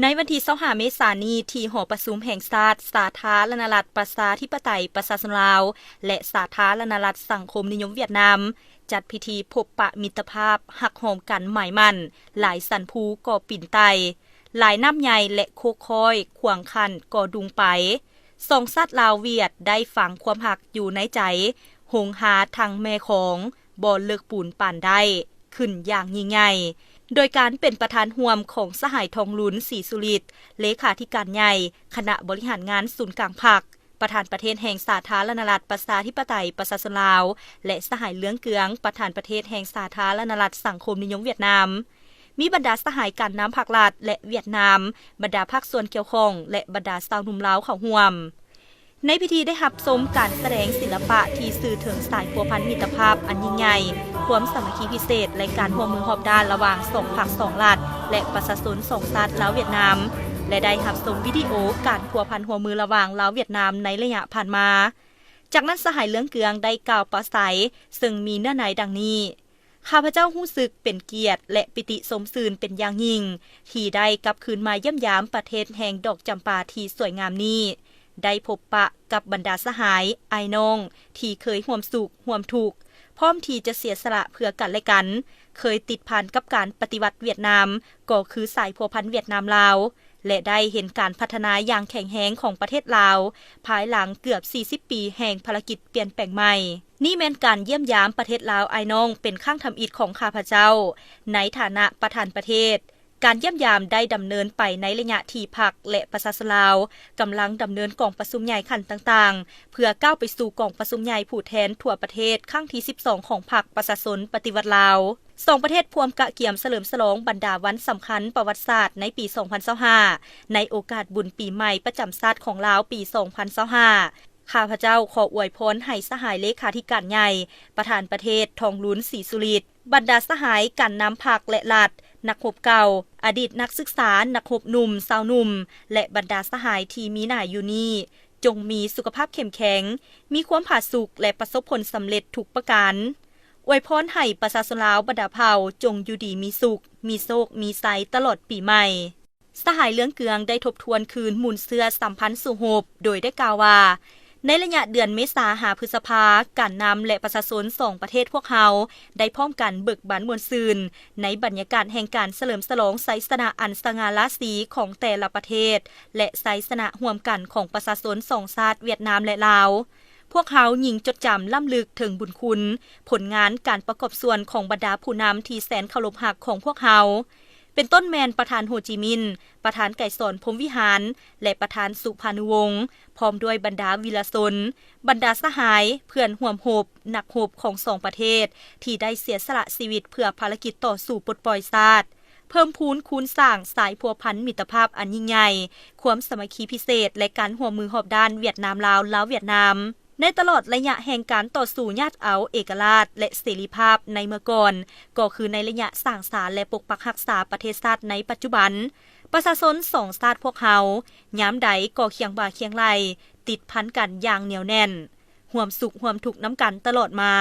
ໃນວັນທີຊາວຫ້າເມສານີ້ ທີ່ຫໍປະຊຸມແຫ່ງຊາດ ສາທາລະນະລັດ ປະຊາທິປະໄຕ ປະຊາຊົນລາວ ແລະ ສາທາລະນະລັດ ສັງຄົມນິຍົມຫວຽດນາມ ຈັດພິທີພົບປະມິດຕະພາບ ຮັກຫອມກັນໝາຍໝັ້ນ ຫຼາຍສັນພູກໍປີນໄຕ່ ຫຼາຍນ້ຳໃຫຍ່ ແລະ ໂຄກຄ້ອຍ ຂວາງຂັ້ນກໍດຸງໄປ. ສອງຊາດລາວຫວຽດ ໄດ້ຝັງຄວາມຮັກຢູ່ໃນໃຈ ຫົງຫາທັງແມ່ຂອງ ບໍ່ເລິກປູນປານໄດ້ ຂຶ້ນຢ່າງຍິ່ງໃຫຍ່ ໂດຍການເປັນປະທານຮ່ວມຂອງສະຫາຍ ທອງລຸນ ສີສຸລິດ ເລຂາທິການໃຫຍ່ ຄະນະບໍລິຫານງານສູນກາງພັກ, ປະທານປະເທດແຫ່ງສາທາລະນະລັດ ປະຊາທິປະໄຕ ປະຊາຊົນລາວ ແລະ ສະຫາຍ ເລື່ອງເກືອງ ປະທານປະເທດແຫ່ງສາທາລະນະລັດ ສັງຄົມນິຍົມຫວຽດນາມ, ມີບັນດາສະຫາຍການນຳພັກລັດ ແລະ ຫວຽດນາມ, ບັນດາພາກສ່ວນກ່ຽວຂ້ອງ ແລະ ບັນດາຊາວໜຸ່ມລາວເຂົ້າຮ່ວມ. ໃນພິທີໄດ້ຮັບຊົມການສະແດງສິລະປະທີ່ສື່ເຖິງສາຍພົວພັນມິດຕະພາບອັນຍິ່ງໃຫຍ່, ຄວາມສາມັກຄີພິເສດ ແລະ ການຮ່ວມມືຮອບດ້ານລະຫວ່າງສອງພັກສອງລັດ ແລະ ປະຊາຊົນສອງຊາດລາວຫວຽດນາມ ແລະ ໄດ້ຮັບຊົມວິດີໂອການພົວພັນຮ່ວມມືລະຫວ່າງລາວຫວຽດນາມໃນໄລຍະຜ່ານມາ. ຈາກນັ້ນສະຫາຍ ເລື່ອງເກືອງ ໄດ້ກ່າວປາໄສ ເຊິ່ງມີເນື້ອໃນດັ່ງນີ້. ຂ້າພະເຈົ້າຮູ້ສຶກເປັນກຽດ ແລະ ປີຕິຊົມຊື່ນເປັນຢ່າງຍິ່ງ ທີ່ໄດ້ກັບຄືນມາຢ້ຽມຢາມປະເທດແຫ່ງດອກຈຳປາທີ່ສວຍງາມນີ້, ໄດ້ພົບປະກັບບັນດາສະຫາຍ, ອ້າຍນ້ອງ ທີ່ເຄີຍຮ່ວມສຸກຮ່ວມທຸກ, ພ້ອມທີ່ຈະເສຍສະຫຼະເພື່ອກັນແລະກັນ, ເຄີຍຕິດພັນກັບການປະຕິວັດຫວຽດນາມ ກໍຄືສາຍພົວພັນຫວຽດນາມ-ລາວ ແລະ ໄດ້ເຫັນການພັດທະນາຢ່າງແຂງແຮງຂອງປະເທດລາວ ພາຍຫຼັງເກືອບສີ່ສິບປີແຫ່ງພາລະກິດປ່ຽນແປງໃໝ່. ນີ້ແມ່ນການຢ້ຽມຢາມປະເທດລາວອ້າຍນ້ອງເປັນຄັ້ງທຳອິດຂອງຂ້າພະເຈົ້າ ໃນຖານະປະທານປະເທດ. ການຢ້ຽມຢາມໄດ້ດຳເນີນໄປໃນໄລຍະທີ່ພັກ ແລະ ປະຊາຊົນລາວກຳລັງດຳເນີນກອງປະຊຸມໃຫຍ່ຂັ້ນຕ່າງໆ ເພື່ອກ້າວໄປສູ່ກອງປະຊຸມໃຫຍ່ຜູ້ແທນທົ່ວປະເທດຄັ້ງທີສິບສອງຂອງພັກປະຊາຊົນປະຕິວັດລາວ. ສອງປະເທດພວມກະກຽມສະເຫຼີມສະຫຼອງບັນດາວັນສຳຄັນປະຫວັດສາດໃນປີສອງພັນຊາວຫ້າ ໃນໂອກາດບຸນປີໃໝ່ປະຈຳຊາດຂອງລາວປີສອງພັນຊາວຫ້າ. ຂ້າພະເຈົ້າຂໍອວຍພອນໃຫ້ສະຫາຍເລຂາທິການໃຫຍ່ ປະທານປະເທດ ທອງລຸນ ສີສຸລິດ, ບັນດາສະຫາຍການນຳພັກ ແລະ ລັດ, ນັກຮົບເກົ່າ, ອະດີດນັກສຶກສາ, ນັກຮົບໜຸ່ມ, ຊາວໜຸ່ມ ແລະ ບັນດາສະຫາຍທີ່ມີໜ້າຢູ່ນີ້ ຈົ່ງມີສຸຂະພາບເຂັ້ມແຂງ, ມີຄວາມຜາສຸກ ແລະ ປະສົບຜົນສຳເລັດທຸກປະການ. ອວຍພອນໃຫ້ປະຊາຊົນລາວບັນດາເຜົ່າ ຈົ່ງຢູ່ດີມີສຸກ, ມີໂຊກ, ມີໄຊຕະຫຼອດປີໃໝ່. ສະຫາຍ ເລື່ອງເກືອງ ໄດ້ທົບທວນຄືນມູນເຊື້ອສຳພັນສູ້ຮົບ ໂດຍໄດ້ກ່າວວ່າ ໃນໄລຍະເດືອນເມສາຫາພຶດສະພາ, ການນຳ ແລະ ປະຊາຊົນສອງປະເທດພວກເຮົາ ໄດ້ພ້ອມກັນເບີກບານມ່ວນຊື່ນ ໃນບັນຍາກາດແຫ່ງການສະເຫຼີມສະຫຼອງໄຊຊະນະອັນສະຫງ່າລາສີຂອງແຕ່ລະປະເທດ ແລະ ໄຊຊະນະຮ່ວມກັນຂອງປະຊາຊົນສອງຊາດຫວຽດນາມ ແລະ ລາວ. ພວກເຮົາຍິ່ງຈົດຈຳລ້ຳລຶກເຖິງບຸນຄຸນ, ຜົນງານການປະກອບສ່ວນຂອງບັນດາຜູ້ນຳທີ່ແສນເຄົາລົບຮັກຂອງພວກເຮົາ. ເປັນຕົ້ນແມ່ນປະທານໂຮຈິມິນ, ປະທານໄກສອນ ພົມວິຫານ ແລະ ປະທານສຸພານຸວົງ, ພ້ອມດ້ວຍບັນດາວີລະຊົນ, ບັນດາສະຫາຍ, ເພື່ອນຮ່ວມຮົບ, ນັກຮົບຂອງສອງປະເທດ ທີ່ໄດ້ເສຍສະຫຼະຊີວິດເພື່ອພາລະກິດຕໍ່ສູ້ປົດປ່ອຍຊາດ, ເພີ່ມພູນຄູນສ້າງສາຍພົວພັນມິດຕະພາບອັນຍິ່ງໃຫຍ່, ຄວາມສາມັກຄີພິເສດ ແລະ ການຮ່ວມມືຮອບດ້ານຫວຽດນາມ-ລາວ, ລາວ-ຫວຽດນາມ. ໃນຕະຫຼອດໄລຍະແຫ່ງການຕໍ່ສູ້ຍາດເອົາເອກະລາດ ແລະ ເສລີພາບໃນເມື່ອກ່ອນ, ກໍຄືໃນໄລຍະສ້າງສານ ແລະ ປົກປັກຮັກສາປະເທດຊາດໃນປັດຈຸບັນ, ປະຊາຊົນສອງຊາດພວກເຮົາ ຍາມໃດກໍຄຽງບ່າຄຽງໄຫຼ່, ຕິດພັນກັນຢ່າງໜຽວແໜ້ນ, ຮ່ວມສຸກຮ່ວມທຸກນຳກັນຕະຫຼອດມາ.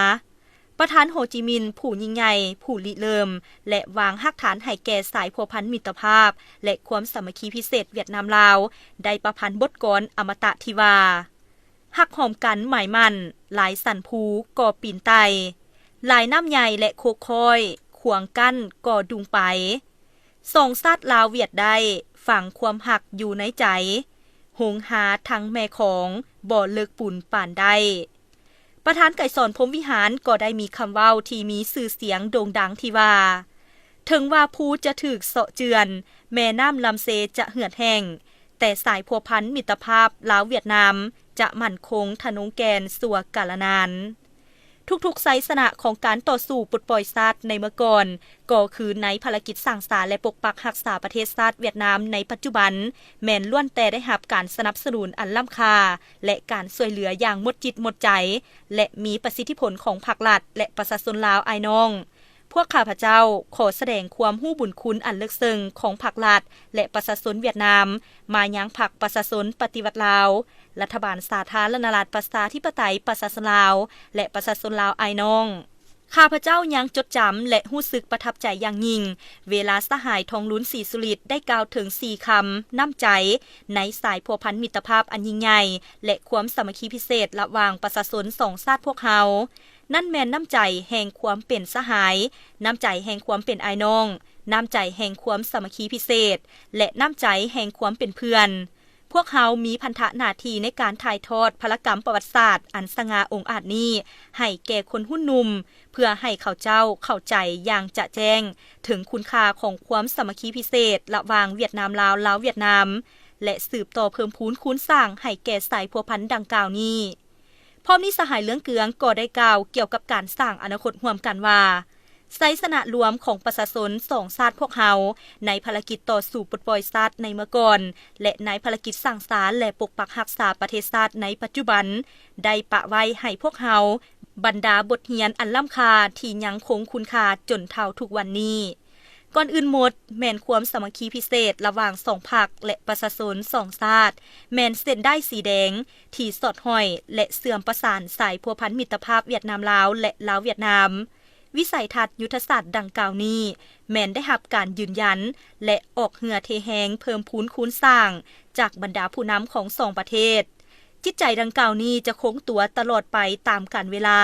ປະທານໂຮຈິມິນ ຜູ້ຍິ່ງໃຫຍ່, ຜູ້ລິເລີ່ມ ແລະ ວາງຮາກຖານໃຫ້ແກ່ສາຍພົວພັນມິດຕະພາບ ແລະ ຄວາມສາມັກຄີພິເສດຫວຽດນາມ-ລາວ ໄດ້ປະພັນບົດກອນອະມະຕະທີ່ວ່າ ຮັກຫອມກັນໝາຍໝັ້ນ, ຫຼາຍສັນພູກໍປີນໄຕ່, ຫຼາຍນ້ຳໃຫຍ່ ແລະ ໂຄກຄ້ອຍ, ຂວາງກັ້ນກໍດຸງໄປ. ສອງຊາດລາວຫວຽດໄດ້ ຝັງຄວາມຮັກຢູ່ໃນໃຈ, ຫົງຫາທັງແມ່ຂອງ, ບໍ່ເລິກປູນປານໄດ້. ປະທານໄກສອນ ພົມວິຫານ ກໍໄດ້ມີຄຳເວົ້າທີ່ມີຊື່ສຽງໂດ່ງດັງທີ່ວ່າ ເຖິງວ່າພູຈະຖືກເຊາະເຈື່ອນ, ແມ່ນ້ຳລຳເຊຈະເຫືອດແຫ້ງ, ແຕ່ສາຍພົວພັນມິດຕະພາບລາວຫວຽດນາມ ຈະໝັ້ນຄົງທະນົງແກ່ນຊົ່ວກາລະນານ. ທຸກໆໄຊຊະນະຂອງການຕໍ່ສູ້ປົດປ່ອຍຊາດໃນເມື່ອກ່ອນ ກໍຄືໃນພາລະກິດສ້າງສາ ແລະ ປົກປັກຮັກສາປະເທດຊາດຫວຽດນາມໃນປັດຈຸບັນ ແມ່ນລ້ວນແຕ່ໄດ້ຮັບການສະໜັບສະໜູນອັນລ້ຳຄ່າ ແລະ ການຊ່ວຍເຫຼືອຢ່າງໝົດຈິດໝົດໃຈ ແລະ ມີປະສິດທິຜົນຂອງພັກລັດ ແລະ ປະຊາຊົນລາວອ້າຍນ້ອງ. ພວກຂ້າພະເຈົ້າຂໍສະແດງຄວາມຮູ້ບຸນຄຸນອັນເລິກເຊິ່ງຂອງພັກລັດ ແລະ ປະຊາຊົນຫວຽດນາມ ມາຍັງພັກປະຊາຊົນປະຕິວັດລາວ, ລັດຖະບານສາທາລະນະລັດປະຊາທິປະໄຕປະຊາຊົນລາວ ແລະ ປະຊາຊົນລາວອ້າຍນ້ອງ. ຂ້າພະເຈົ້າຍັງຈົດຈຳ ແລະ ຮູ້ສຶກປະທັບໃຈຢ່າງຍິ່ງ ເວລາສະຫາຍ ທອງລຸນ ສີສຸລິດ ໄດ້ກ່າວເຖິງສີ່ຄຳນ້ຳໃຈ ໃນສາຍພົວພັນມິດຕະພາບອັນຍິ່ງໃຫຍ່ ແລະ ຄວາມສາມັກຄີພິເສດລະຫວ່າງປະຊາຊົນສອງຊາດພວກເຮົາ. ນັ້ນແມ່ນນ້ຳໃຈແຫ່ງຄວາມເປັນສະຫາຍ, ນ້ຳໃຈແຫ່ງຄວາມເປັນອ້າຍນ້ອງ, ນ້ຳໃຈແຫ່ງຄວາມສາມັກຄີພິເສດ ແລະ ນ້ຳໃຈແຫ່ງຄວາມເປັນເພື່ອນ. ພວກເຮົາມີພັນທະໜ້າທີ່ໃນການຖ່າຍທອດພາລະກຳປະຫວັດສາດອັນສະຫງ່າອົງອາດນີ້ ໃຫ້ແກ່ຄົນຮຸ່ນໜຸ່ມ ເພື່ອໃຫ້ເຂົາເຈົ້າເຂົ້າໃຈຢ່າງຈະແຈ້ງເຖິງຄຸນຄ່າຂອງຄວາມສາມັກຄີພິເສດລະຫວ່າງຫວຽດນາມລາວ, ລາວຫວຽດນາມ ແລະ ສືບຕໍ່ເພີ່ມພູນຄູນສ້າງໃຫ້ແກ່ສາຍພົວພັນດັ່ງກ່າວນີ້. ພ້ອມນີ້ສະຫາຍເລື່ອງເກືອງກໍໄດ້ກ່າວກ່ຽວກັບການສ້າງອະນາຄົດຮ່ວມກັນວ່າ, ໄຊຊະນະລວມຂອງປະຊາຊົນສອງຊາດພວກເຮົາ ໃນພາລະກິດຕໍ່ສູ້ປົດປ່ອຍຊາດໃນເມື່ອກ່ອນ ແລະ ໃນພາລະກິດສ້າງສານ ແລະ ປົກປັກຮັກສາປະເທດຊາດໃນປັດຈຸບັນ ໄດ້ປະໄວ້ໃຫ້ພວກເຮົາບັນດາບົດຮຽນອັນລ້ຳຄ່າທີ່ຍັງຄົງຄຸນຄ່າຈົນເທົ່າທຸກວັນນີ້. ກ່ອນອື່ນໝົດ, ແມ່ນຄວາມສາມັກຄີພິເສດລະຫວ່າງສອງພັກ ແລະ ປະຊາຊົນສອງຊາດ ແມ່ນເສັ້ນດ້າຍສີແດງທີ່ສອດຫ້ອຍ ແລະ ເຊື່ອມປະສານສາຍພົວພັນມິດຕະພາບຫວຽດນາມລາວ ແລະ ລາວຫວຽດນາມ. ວິໄສທັດຍຸດທະສາດດັ່ງກ່າວນີ້ ແມ່ນໄດ້ຮັບການຢືນຢັນ ແລະ ອອກເຫື່ອເທແຮງເພີ່ມພູນຄູນສ້າງຈາກບັນດາຜູ້ນຳຂອງສອງປະເທດ. ຈິດໃຈດັ່ງກ່າວນີ້ຈະຄົງຕົວຕະຫຼອດໄປຕາມການເວລາ.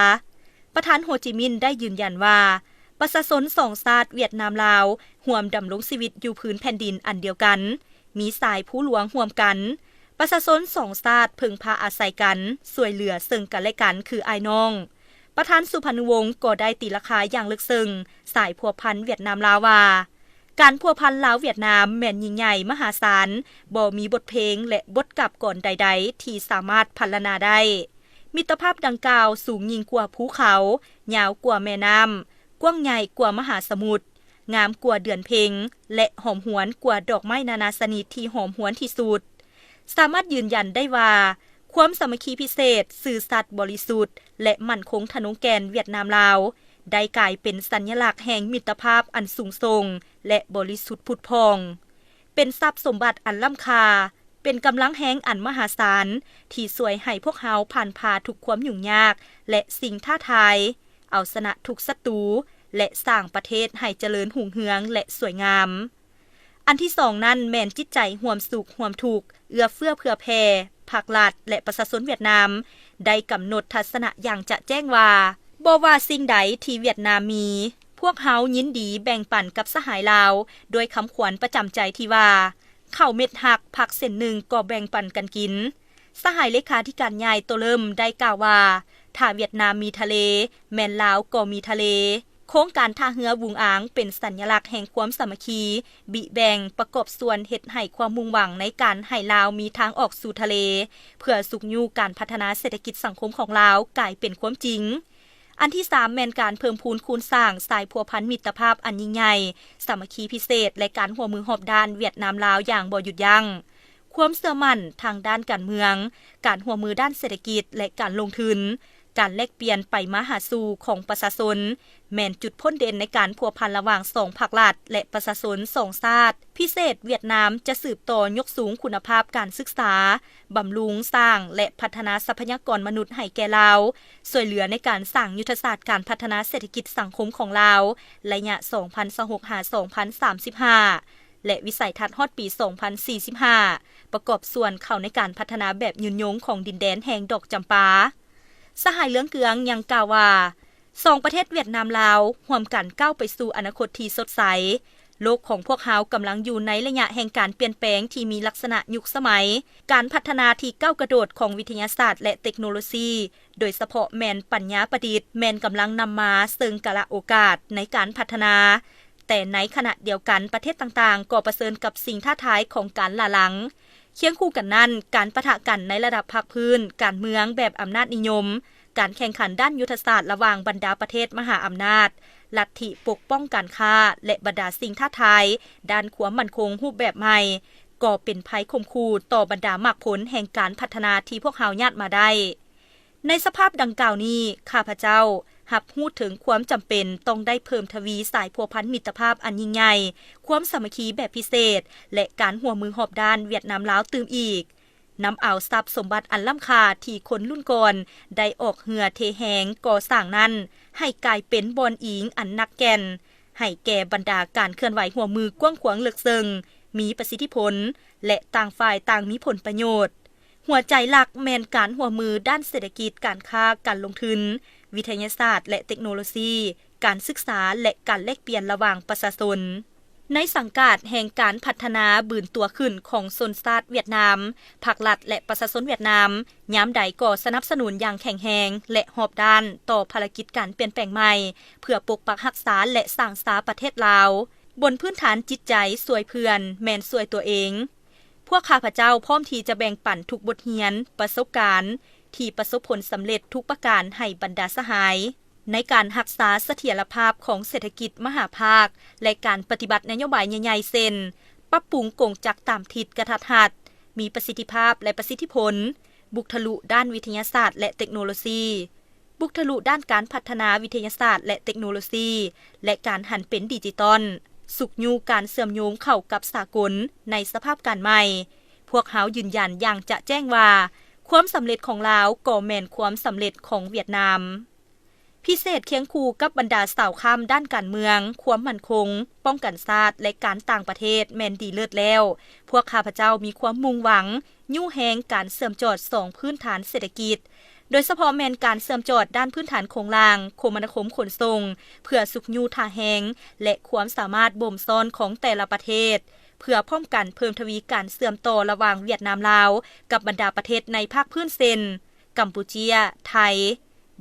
ປະທານໂຮຈິມິນໄດ້ຢືນຢັນວ່າ ປະຊາຊົນສອງຊາດຫວຽດນາມລາວ ຮ່ວມດຳລົງຊີວິດຢູ່ພື້ນແຜ່ນດິນອັນດຽວກັນ, ມີສາຍພູຫຼວງຮ່ວມກັນ. ປະຊາຊົນສອງຊາດເພິ່ງພາອາໄສກັນ, ຊ່ວຍເຫຼືອເຊິ່ງກັນແລະກັນຄືອ້າຍນ້ອງ. ປະທານສຸພານຸວົງກໍໄດ້ຕີລາຄາຢ່າງເລິກເຊິ່ງສາຍພົວພັນຫວຽດນາມລາວວ່າ, ການພົວພັນລາວຫວຽດນາມແມ່ນຍິ່ງໃຫຍ່ມະຫາສານ, ບໍ່ມີບົດເພງ ແລະ ບົດກາບກອນໃດໆທີ່ສາມາດພັນລະນາໄດ້. ມິດຕະພາບດັ່ງກ່າວສູງຍິ່ງກວ່າພູເຂົາ, ຍາວກວ່າແມ່ນ້ຳ, ກວ້າງໃຫຍ່ກວ່າມະຫາສະໝຸດ, ງາມກວ່າເດືອນເພັງ ແລະ ຫອມຫວນກວ່າດອກໄມ້ນານາຊະນິດທີ່ຫອມຫວນທີ່ສຸດ. ສາມາດຢືນຢັນໄດ້ວ່າ ຄວາມສາມັກຄີພິເສດ, ຊື່ສັດບໍລິສຸດ ແລະ ໝັ້ນຄົງທະນົງແກ່ນຫວຽດນາມລາວ ໄດ້ກາຍເປັນສັນຍະລັກແຫ່ງມິດຕະພາບອັນສູງສົ່ງ ແລະ ບໍລິສຸດຜຸດຜ່ອງ, ເປັນຊັບສົມບັດອັນລ້ຳຄ່າ, ເປັນກຳລັງແຮງອັນມະຫາສານ ທີ່ຊ່ວຍໃຫ້ພວກເຮົາຜ່ານຜ່າທຸກຄວາມຫຍຸ້ງຍາກ ແລະ ສິ່ງທ້າທາຍ, ເອົາຊະນະທຸກສັດຕູ ແລະ ສ້າງປະເທດໃຫ້ຈະເລີນຮຸ່ງເຮືອງ ແລະ ສວຍງາມ. ອັນທີສອງນັ້ນແມ່ນຈິດໃຈຮ່ວມສຸກຮ່ວມທຸກ, ເອື້ອເຟື້ອເຜື່ອແຜ່, ພັກລັດ ແລະ ປະຊາຊົນຫວຽດນາມ ໄດ້ກຳນົດທັດສະນະຢ່າງຈະແຈ້ງວ່າ, ບໍ່ວ່າສິ່ງໃດທີ່ຫວຽດນາມມີ, ພວກເຮົາຍິນດີແບ່ງປັນກັບສະຫາຍລາວ ດ້ວຍຄຳຂວັນປະຈຳໃຈທີ່ວ່າ, ເຂົ້າເມັດຮັກ ຜັກເສັ້ນໜຶ່ງກໍແບ່ງປັນກັນກິນ. ສະຫາຍເລຂາທິການໃຫຍ່ໂຕເລີມໄດ້ກ່າວວ່າ, ຖ້າຫວຽດນາມມີທະເລ, ແມ່ນລາວກໍມີທະເລ. ໂຄງການທ່າເຮືອວຸງອາງເປັນສັນຍະລັກແຫ່ງຄວາມສາມັກຄີ, ບິແບ່ງ, ປະກອບສ່ວນເຮັດໃຫ້ຄວາມມຸ່ງຫວັງໃນການໃຫ້ລາວມີທາງອອກສູ່ທະເລ ເພື່ອຊຸກຍູ້ການພັດທະນາເສດຖະກິດສັງຄົມຂອງລາວກາຍເປັນຄວາມຈິງ. ອັນທີສາມແມ່ນການເພີ່ມພູນຄູນສ້າງສາຍພົວພັນມິດຕະພາບອັນຍິ່ງໃຫຍ່, ສາມັກຄີພິເສດ ແລະ ການຮ່ວມມືຮອບດ້ານຫວຽດນາມ-ລາວຢ່າງບໍ່ຢຸດຢັ້ງ. ຄວາມເຊື່ອໝັ້ນທາງດ້ານການເມືອງ, ການຮ່ວມມືດ້ານເສດຖະກິດ ແລະ ການລົງທຶນ, ການແລກປ່ຽນໄປມາຫາສູ່ຂອງປະຊາຊົນ ແມ່ນຈຸດພົ້ນເດັ່ນໃນການພົວພັນລະຫວ່າງສອງພັກລັດ ແລະ ປະຊາຊົນສອງຊາດ. ພິເສດຫວຽດນາມຈະສືບຕໍ່ຍົກສູງຄຸນນະພາບການສຶກສາ, ບຳລຸງສ້າງ ແລະ ພັດທະນາຊັບພະຍາກອນມະນຸດໃຫ້ແກ່ລາວ, ຊ່ວຍເຫຼືອໃນການສ້າງຍຸດທະສາດການພັດທະນາເສດຖະກິດສັງຄົມຂອງລາວ ໄລຍະສອງພັນຊາວຫົກຫາສອງພັນສາມສິບຫ້າ ແລະ ວິໄສທັດຮອດປີສອງພັນສີ່ສິບຫ້າ ປະກອບສ່ວນເຂົ້າໃນການພັດທະນາແບບຍືນຍົງຂອງດິນແດນແຫ່ງດອກຈຳປາ. ສະຫາຍເລື່ອງເກືອງຍັງກ່າວວ່າ, ສອງປະເທດຫວຽດນາມ-ລາວ ຮ່ວມກັນກ້າວໄປສູ່ອະນາຄົດທີ່ສົດໃສ. ໂລກຂອງພວກເຮົາກຳລັງຢູ່ໃນໄລຍະແຫ່ງການປ່ຽນແປງທີ່ມີລັກສະນະຍຸກສະໄໝ. ການພັດທະນາທີ່ກ້າວກະໂດດຂອງວິທະຍາສາດ ແລະ ເຕັກໂນໂລຊີ, ໂດຍສະເພາະແມ່ນປັນຍາປະດິດ, ແມ່ນກຳລັງນຳມາເຊິ່ງກາລະໂອກາດໃນການພັດທະນາ. ແຕ່ໃນຂະນະດຽວກັນ, ປະເທດຕ່າງໆກໍປະເຊີນກັບສິ່ງທ້າທາຍຂອງການຫຼ້າຫຼັງ. ຄຽງຄູ່ກັນນັ້ນ, ການປະທະກັນໃນລະດັບພາກພື້ນ, ການເມືອງແບບອຳນາດນິຍົມ, ການແຂ່ງຂັນດ້ານຍຸດທະສາດລະຫວ່າງບັນດາປະເທດມະຫາອຳນາດ, ລັດທິປົກປ້ອງການຄ້າ ແລະ ບັນດາສິ່ງທ້າທາຍດ້ານຄວາມໝັ້ນຄົງຮູບແບບໃໝ່ ກໍເປັນໄພຂົ່ມຂູ່ຕໍ່ບັນດາໝາກຜົນແຫ່ງການພັດທະນາທີ່ພວກເຮົາຍາດມາໄດ້. ໃນສະພາບດັ່ງກ່າວນີ້, ຂ້າພະເຈົ້າຮັບຮູ້ເຖິງຄວາມຈຳເປັນຕ້ອງໄດ້ເພີ່ມທະວີສາຍພົວພັນມິດຕະພາບອັນຍິ່ງໃຫຍ່, ຄວາມສາມັກຄີແບບພິເສດ ແລະ ການຮ່ວມມືຮອບດ້ານຫວຽດນາມ-ລາວຕື່ມອີກ. ນຳເອົາຊັບສົມບັດອັນລ້ຳຄ່າທີ່ຄົນລຸ້ນກ່ອນໄດ້ອອກເຫື່ອເທແຮງກໍ່ສ້າງນັ້ນ ໃຫ້ກາຍເປັນບ່ອນອີງອັນໜັກແກ່ນ ໃຫ້ແກ່ບັນດາການເຄື່ອນໄຫວຮ່ວມມືກວ້າງຂວາງເລິກເຊິ່ງ, ມີປະສິດທິຜົນ ແລະ ຕ່າງຝ່າຍຕ່າງມີຜົນປະໂຫຍດ. ຫົວໃຈຫຼັກແມ່ນການຮ່ວມມືດ້ານເສດຖະກິດ, ການຄ້າ, ການລົງທຶນ, ວິທະຍາສາດ ແລະ ເຕັກໂນໂລຊີ, ການສຶກສາ ແລະ ການແລກປ່ຽນລະຫວ່າງປະຊາຊົນ. ໃນສັງກາດແຫ່ງການພັດທະນາບືນຕົວຂຶ້ນຂອງຊົນຊາດຫວຽດນາມ, ພາກລັດ ແລະ ປະຊາຊົນຫວຽດນາມ ຍາມໃດກໍສະໜັບສະໜູນຢ່າງແຂງແຮງ ແລະ ຮອບດ້ານຕໍ່ພາລະກິດການປ່ຽນແປງໃໝ່ ເພື່ອປົກປັກຮັກສາ ແລະ ສ້າງສາປະເທດລາວ ບົນພື້ນຖານຈິດໃຈຊ່ວຍເພື່ອນແມ່ນຊ່ວຍຕົວເອງ. ພວກຂ້າພະເຈົ້າພ້ອມທີ່ຈະແບ່ງປັນທຸກບົດຮຽນ, ປະສົບການທີ່ປະສົບຜົນສຳເລັດທຸກປະການໃຫ້ບັນດາສະຫາຍ ໃນການຮັກສາສະຖຽນລະພາບຂອງເສດຖະກິດມະຫາພາກ ແລະ ການປະຕິບັດນະໂຍບາຍໃຫຍ່ໆ ເຊັ່ນ ປັບປຸງກົງຈັກຕາມທິດກະທັດຮັດ, ມີປະສິດທິພາບ ແລະ ປະສິດທິຜົນ, ບຸກທະລຸດ້ານວິທະຍາສາດ ແລະ ເຕັກໂນໂລຊີ, ບຸກທະລຸດ້ານການພັດທະນາວິທະຍາສາດ ແລະ ເຕັກໂນໂລຊີ ແລະ ການຫັນເປັນດິຈິຕອນ, ຊຸກຍູ້ການເຊື່ອມໂຍງເຂົ້າກັບສາກົນໃນສະພາບການໃໝ່. ພວກເຮົາຢືນຢັນຢ່າງຈະແຈ້ງວ່າ ຄວາມສຳເລັດຂອງລາວກໍແມ່ນຄວາມສຳເລັດຂອງຫວຽດນາມ. ພິເສດຄຽງຄູ່ກັບບັນດາຊາວຄ້ຳດ້ານການເມືອງ, ຄວາມໝັ້ນຄົງ, ປ້ອງກັນຊາດ ແລະ ການຕ່າງປະເທດແມ່ນດີເລີດແລ້ວ, ພວກຂ້າພະເຈົ້າມີຄວາມມຸ່ງຫວັງ ຍູ້ແຮງການເຊື່ອມຈອດສອງພື້ນຖານເສດຖະກິດ, ໂດຍສະເພາະແມ່ນການເຊື່ອມຈອດດ້ານພື້ນຖານໂຄງລ່າງ, ຄົມມະນາຄົມຂົນສົ່ງ, ເພື່ອຊຸກຍູ້ທ່າແຮງ ແລະ ຄວາມສາມາດບົ່ມຊ້ອນຂອງແຕ່ລະປະເທດ, ເພື່ອພ້ອມກັນເພີ່ມທະວີການເຊື່ອມຕໍ່ລະຫວ່າງຫວຽດນາມ-ລາວ ກັບບັນດາປະເທດໃນພາກພື້ນເຊັ່ນ ກຳປູເຈຍ, ໄທ,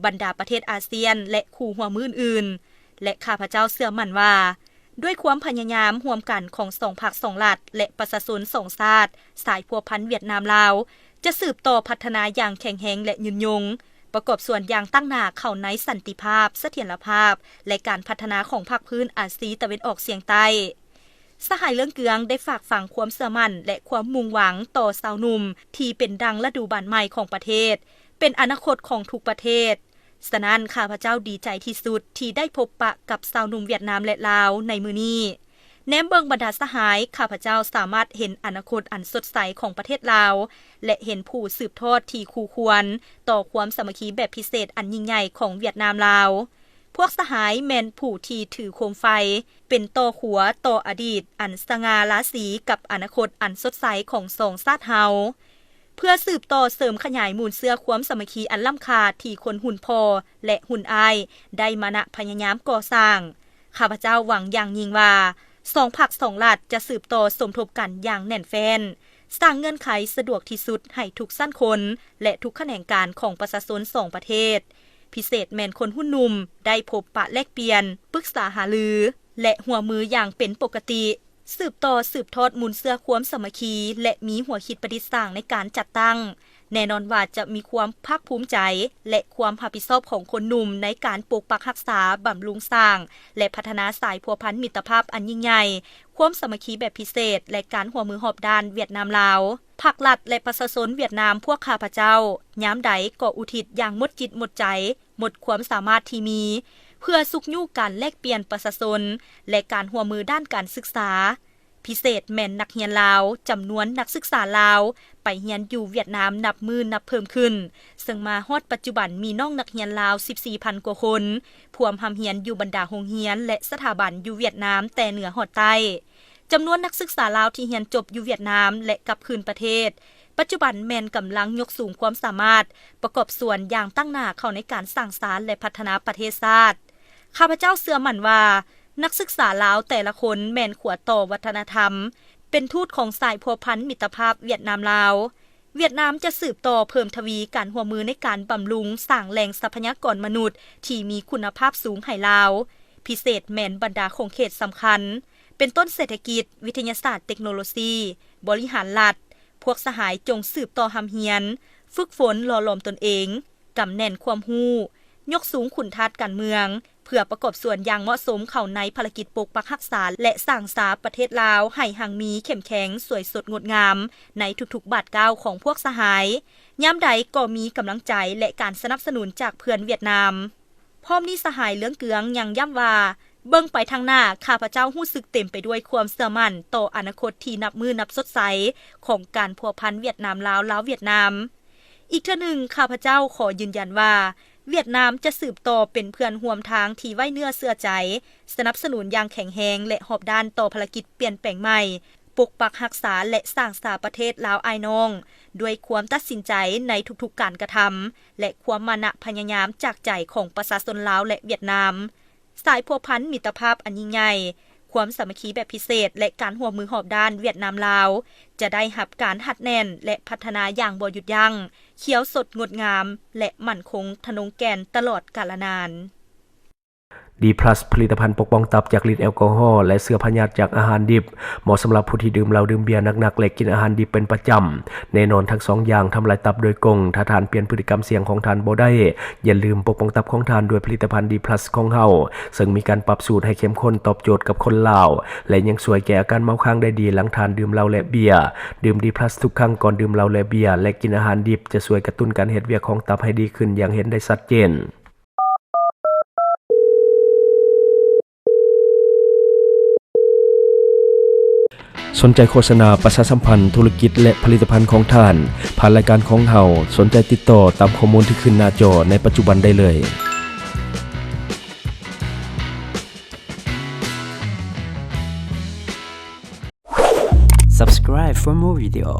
ບັນດາປະເທດອາຊຽນ ແລະ ຄູ່ຮ່ວມມືອື່ນໆ ແລະ ຂ້າພະເຈົ້າເຊື່ອໝັ້ນວ່າ ດ້ວຍຄວາມພະຍາຍາມຮ່ວມກັນຂອງສອງພັກສອງລັດ ແລະ ປະຊາຊົນສອງຊາດ ສາຍພົວພັນຫວຽດນາມ-ລາວ ຈະສືບຕໍ່ພັດທະນາຢ່າງແຂງແຮງ ແລະ ຍືນຍົງ, ປະກອບສ່ວນຢ່າງຕັ້ງໜ້າເຂົ້າໃນສັນຕິພາບ, ສະຖຽນລະພາບ ແລະ ການພັດທະນາຂອງພາກພື້ນອາຊີຕາເວັນອອກສຽງໃຕ້. ສະຫາຍເລື່ອງເກືອງໄດ້ຝາກຝັງຄວາມເຊື່ອໝັ້ນ ແລະ ຄວາມມຸ່ງຫວັງຕໍ່ຊາວໜຸ່ມທີ່ເປັນດັ່ງລະດູບານໃໝ່ຂອງປະເທດ, ເປັນອະນາຄົດຂອງທຸກປະເທດ. ສະນັ້ນ, ຂ້າພະເຈົ້າດີໃຈທີ່ສຸດທີ່ໄດ້ພົບປະກັບຊາວໜຸ່ມຫວຽດນາມ ແລະ ລາວໃນມື້ນີ້. ແນມເບິ່ງບັນດາສະຫາຍ, ຂ້າພະເຈົ້າສາມາດເຫັນອະນາຄົດອັນສົດໃສຂອງປະເທດລາວ ແລະ ເຫັນຜູ້ສືບທອດທີ່ຄູ່ຄວນຕໍ່ຄວາມສາມັກຄີແບບພິເສດອັນຍິ່ງໃຫຍ່ຂອງຫວຽດນາມ-ລາວ. ພວກສະຫາຍແມ່ນຜູ້ທີ່ຖືໂຄມໄຟ ເປັນຕໍ່ຂົວຕໍ່ອະດີດອັນສະຫງ່າລາສີກັບອະນາຄົດອັນສົດໃສຂອງສອງຊາດເຮົາ. ເພື່ອສືບຕໍ່ເສີມຂະຫຍາຍມູນເຊື້ອຄວາມສາມັກຄີອັນລ້ຳຄ່າທີ່ຄົນຮຸ່ນພໍ່ ແລະ ຮຸ່ນອ້າຍໄດ້ມານະພະຍາຍາມກໍ່ສ້າງ, ຂ້າພະເຈົ້າຫວັງຢ່າງຍິ່ງວ່າ ສອງພັກສອງລັດຈະສືບຕໍ່ສົມທົບກັນຢ່າງແໜ້ນແຟ້ນ, ສ້າງເງື່ອນໄຂສະດວກທີ່ສຸດໃຫ້ທຸກຊັ້ນຄົນ ແລະ ທຸກຂະແໜງການຂອງປະຊາຊົນສອງປະເທດ, ພິເສດແມ່ນຄົນຮຸ່ນໜຸ່ມ ໄດ້ພົບປະແລກປ່ຽນ, ປຶກສາຫາລື ແລະ ຮ່ວມມືຢ່າງເປັນປົກກະຕິ, ສືບຕໍ່ສືບທອດມູນເຊື້ອຄວາມສາມັກຄີ ແລະ ມີຫົວຄິດປະດິດສ້າງໃນການຈັດຕັ້ງ. ແນ່ນອນວ່າຈະມີຄວາມພາກພູມໃຈ ແລະ ຄວາມຮັບຜິດຊອບຂອງຄົນໜຸ່ມໃນການປົກປັກຮັກສາ, ບຳລຸງສ້າງ ແລະ ພັດທະນາສາຍພົວພັນມິດຕະພາບອັນຍິ່ງໃຫຍ່, ຄວາມສາມັກຄີແບບພິເສດ ແລະ ການຮ່ວມມືຮອບດ້ານຫວຽດນາມ-ລາວ. ພັກລັດ ແລະ ປະຊາຊົນຫວຽດນາມພວກຂ້າພະເຈົ້າ ຍາມໃດກໍອຸທິດຢ່າງໝົດຈິດໝົດໃຈ, ໝົດຄວາມສາມາດທີ່ມີ ເພື່ອຊຸກຍູ້ການແລກປ່ຽນປະຊາຊົນ ແລະ ການຮ່ວມມືດ້ານການສຶກສາ, ພິເສດແມ່ນນັກຮຽນລາວ, ຈຳນວນນັກສຶກສາລາວໄປຮຽນຢູ່ຫວຽດນາມນັບມື້ນັບເພີ່ມຂຶ້ນ, ເຊິ່ງມາຮອດປັດຈຸບັນມີນ້ອງນັກຮຽນລາວສິບສີ່ພັນກວ່າຄົນ ພວມຮ່ຳຮຽນຢູ່ບັນດາໂຮງຮຽນ ແລະ ສະຖາບັນຢູ່ຫວຽດນາມແຕ່ເໜືອຮອດໃຕ້. ຈຳນວນນັກສຶກສາລາວທີ່ຮຽນຈົບຢູ່ຫວຽດນາມ ແລະ ກັບຄືນປະເທດ ປັດຈຸບັນແມ່ນກຳລັງຍົກສູງຄວາມສາມາດ, ປະກອບສ່ວນຢ່າງຕັ້ງໜ້າເຂົ້າໃນການສ້າງສານ ແລະ ພັດທະນາປະເທດຊາດ. ຂ້າພະເຈົ້າເຊື່ອໝັ້ນວ່າ ນັກສຶກສາລາວແຕ່ລະຄົນແມ່ນຂົວຕໍ່ວັດທະນະທຳ, ເປັນທູດຂອງສາຍພົວພັນມິດຕະພາບຫວຽດນາມ-ລາວ. ຫວຽດນາມຈະສືບຕໍ່ເພີ່ມທະວີການຮ່ວມມືໃນການບຳລຸງສ້າງແຫຼ່ງຊັບພະຍາກອນມະນຸດທີ່ມີຄຸນນະພາບສູງໃຫ້ລາວ, ພິເສດແມ່ນບັນດາຂົງເຂດສຳຄັນ ເປັນຕົ້ນເສດຖະກິດ, ວິທະຍາສາດ, ເຕັກໂນໂລຊີ, ບໍລິຫານລັດ. ພວກສະຫາຍຈົ່ງສືບຕໍ່ຮ່ຳຮຽນ, ຝຶກຝົນຫຼໍ່ຫຼອມຕົນເອງ, ກຳແໜ້ນຄວາມຮູ້, ຍົກສູງຄຸນທາດການເມືອງ, ເພື່ອປະກອບສ່ວນຢ່າງເໝາະສົມເຂົ້າໃນພາລະກິດປົກປັກຮັກສາ ແລະ ສ້າງສາປະເທດລາວໃຫ້ຮັ່ງມີເຂັ້ມແຂງ, ສວຍສົດງົດງາມໃນທຸກໆບາດກ້າວຂອງພວກສະຫາຍ. ຍາມໃດກໍມີກຳລັງໃຈ ແລະ ການສະໜັບສະໜູນຈາກເພື່ອນຫວຽດນາມ. ພ້ອມນີ້ສະຫາຍເລື່ອງເກືອງຍັງຢ້ຳວ່າ, ເບິ່ງໄປທາງໜ້າ, ຂ້າພະເຈົ້າຮູ້ສຶກເຕັມໄປດ້ວຍຄວາມເຊື່ອໝັ້ນຕໍ່ອະນາຄົດທີ່ນັບມື້ນັບສົດໃສຂອງການພົວພັນຫວຽດນາມ-ລາວ, ລາວ-ຫວຽດນາມ. ອີກເທື່ອໜຶ່ງ, ຂ້າພະເຈົ້າຂໍຢືນຢັນວ່າ ຫວຽດນາມຈະສືບຕໍ່ເປັນເພື່ອນຮ່ວມທາງທີ່ໄວ້ເນື້ອເຊື່ອໃຈ, ສະໜັບສະໜູນຢ່າງແຂງແຮງ ແລະ ຮອບດ້ານຕໍ່ພາລະກິດປ່ຽນແປງໃໝ່, ປົກປັກຮັກສາ ແລະ ສ້າງສາປະເທດລາວອ້າຍນ້ອງ ດ້ວຍຄວາມຕັດສິນໃຈໃນທຸກໆການກະທຳ ແລະ ຄວາມມານະພະຍາຍາມຈາກໃຈຂອງປະຊາຊົນລາວ ແລະ ຫວຽດນາມ. ສາຍພົວພັນມິດຕະພາບອັນຍິ່ງໃຫຍ່, ຄວາມສາມັກຄີແບບພິເສດ ແລະ ການຮ່ວມມືຮອບດ້ານຫວຽດນາມ-ລາວ ຈະໄດ້ຮັບການຮັດແໜ້ນ ແລະ ພັດທະນາຢ່າງບໍ່ຢຸດຢັ້ງ, ຂຽວສົດງົດງາມ ແລະ ໝັ້ນຄົງທະນົງແກ່ນຕະຫຼອດກາລະນານ. ດີພລັສ ຜະລິດຕະພັນປົກປ້ອງຕັບຈາກລິດແອລກໍຮໍ ແລະ ເຊື້ອພະຍາດຈາກອາຫານດິບ, ເໝາະສຳລັບຜູ້ທີ່ດື່ມເຫຼົ້າ, ດື່ມເບຍໜັກໆ ແລະ ກິນອາຫານດິບເປັນປະຈຳ. ແນ່ນອນ, ທັງສອງຢ່າງທຳລາຍຕັບໂດຍກົງ. ຖ້າທ່ານປ່ຽນພຶດຕິກຳສ່ຽງຂອງທ່ານບໍ່ໄດ້, ຢ່າລືມປົກປ້ອງຕັບຂອງທ່ານດ້ວຍຜະລິດຕະພັນ ດີພລັສ ຂອງເຮົາ, ເຊິ່ງມີການປັບສູດໃຫ້ເຂັ້ມຂຸ້ນ, ຕອບໂຈດກັບຄົນລາວ ແລະ ຍັງຊ່ວຍແກ້ອາການເມົາຄ້າງໄດ້ດີຫຼັງທ່ານດື່ມເຫຼົ້າ ແລະ ເບຍ. ດື່ມ ດີພລັສ ທຸກຄັ້ງກ່ອນດື່ມເຫຼົ້າ ແລະ ເບຍ ແລະ ກິນອາຫານດິບ ຈະຊ່ວຍກະຕຸ້ນການເຮັດວຽກຂອງຕັບໃຫ້ດີຂຶ້ນຢ່າງເຫັນໄດ້ຊັດເຈນ. ສົນໃຈໂຄສະນາປະຊາສຳພັນທຸລະກິດ ແລະ ຜະລິດຕະພັນຂອງທ່ານ ຜ່ານລາຍການຂອງເຮົາ, ສົນໃຈຕິດຕໍ່ຕາມຂໍ້ມູນທີ່ຂຶ້ນໜ້າຈໍໃນປັດຈຸບັນໄດ້ເລີຍ. Subscribe for more video.